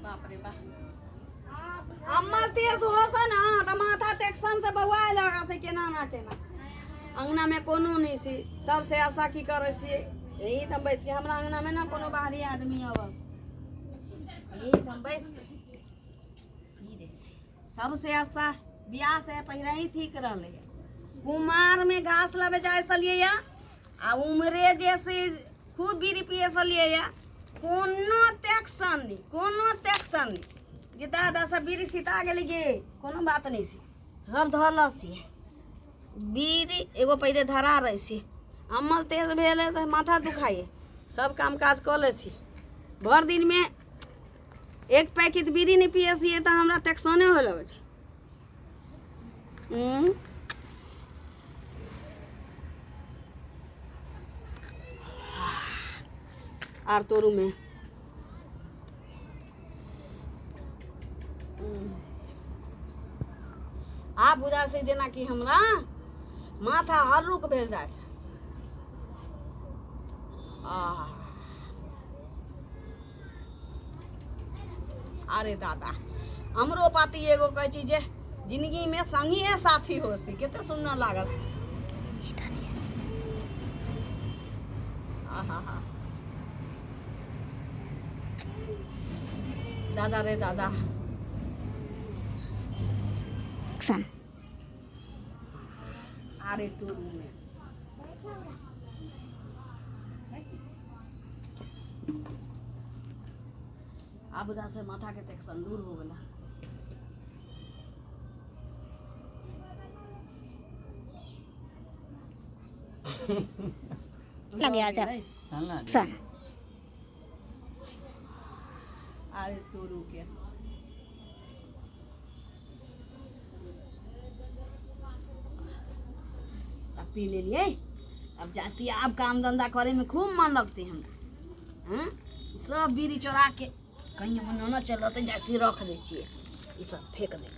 बाप रे बाप, अम्मल तेज होसे ना तऽ माथा टेक्शन से बौआए लगा से केना ना केना। अंगना में कोनो नहीं छी, सबसे आशा की करै छियै यही तऽ बैठ के। हमरा अंगना में ना कोनो बाहरी आदमी अबस, यही तऽ बैस के पी दै छी। सबसे आशा बियाह से पहिले ही ठीक रहलै। कुमार में घास लाबे जाइ छलियै या आ उमरे जे से खूब बीड़ी पिए छलियै या, कोनो टेंशन नहि, कोनो टेंशन नहि। गे दादा, सब बीड़ी सिता गेलै गे, कोनो बात नहि छै, सब धरल छियै बीड़ी। एगो पहिले धरा रहै छी। अमल तेज भेल तऽ माथा दुखाइए, सब काम काज कऽ लै छी। भरि दिनमे एक पैकेट बीड़ी नहि पिए छियै तऽ हमरा टेंशने होए लगै छै। आर तोरूमे आब बुझा छै जेनाकि हमरा माथा हल्लुक भेल जाइ छै। आह, अरे दादा, हमरो पति एगो कहै छी जे जिंदगी में संगी साथी होसी, कते सुंदर लागत। आहा, दादा रे दादा। एक्शन। अरे तू में आब बुझा से माथा के टेंशन दूर हो गेला। लग गया जा। चल ना। एक्शन। अरे तोरू के अब पी लेलिए, अब जाती। आब काम धंधा करे में खूब मन लगते हमरा। हाँ, सब बीड़ी चोरा के कहीं हमर ननद चलते जासी रख दै छियै, ई सब फेंक दे।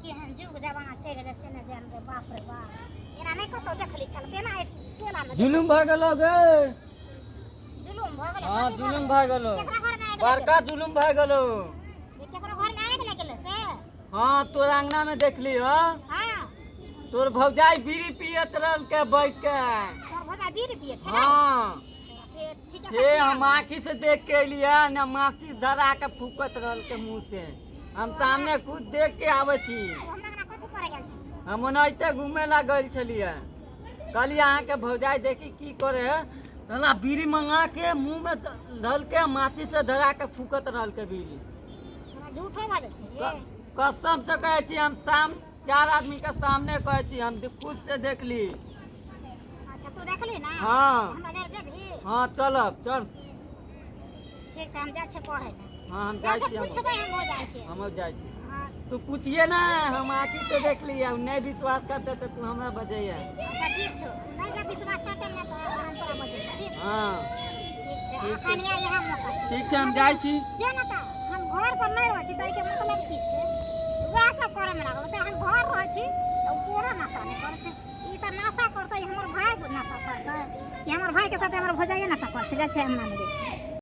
केहन जुग जमाना चलि गेलै से नहि जान रे। बाप रे बाप, एना नहि कतहु देखली छल तेना एहि टोलामे। जुलुम भए गेलो गे। जुलुम भऽ गेलै? हाँ। कथी भऽ जुलुम गेलै? भए गेलो। केकरा घरमे आगि लागि बड़का जुलुम भए गेलो। गेलै? केकरो घरमे आगि लागि गेलै से? हाँ, तोर अंगना में देखली हो। तोर भौजाई बीड़ी पियत रहल के बैठ के। तोर भौजाई बीड़ी पिए छलै? हाँ। से ठीके से हे पिया हम आँखी से देख के एलियै न, माचिस धरा के फूकत रहल के मुंह से। हम सामने खुद देख के आबै छी। हमरा अंगना कथी करे गेल छी? हम ओनाहिते घूमे ला गेल छलियै, कहलियै अहाँके भौजाई देखी की करे है। ना बीड़ी मंगा के मुंह में धल के माचिस से धरा के फूकत रहल के बीड़ी। छोरा झूठो बाजै छै रे। कसम से कहै छी, हम शाम चार आदमी के सामने कहै छी, हम खुद से देखली। अच्छा, तू देखली ना? हाँ। हमरा जर जेबही? हाँ, चलब, चल। ठीक छै, हम जाइ छियै पढ़ै लए। हाँ, हम जाइ जाइ छियै छी। हम पुछबै हम हो जाके। हम जाइ छी। हाँ। तू पूछिए ना, हम आँखी से देख लियै। नहीं विश्वास करते तो तू हमरा बजैया। अच्छा, ठीक छौ। नहि जब विश्वास करते ने तऽ हम तोरा बजेबै, ठीक? हाँ। ठीक छै। ठीक छै। अखन इएह मौका छै। ठीक छै, हम जाइ छी। जो ने तऽ हम घर पर नहि रहै छी तऽ एहिके मतलब की छै? वएह सब करैमे लागल तऽ हम घर रहै छी तऽ ओ कोनो नशा नहि करै छै। ई तऽ नशा करतै, हमर भाय नशा करतै कि हमर भायके साथे हमर भौजाइए नशा करै छै? जाइ छै अंगनामे देख।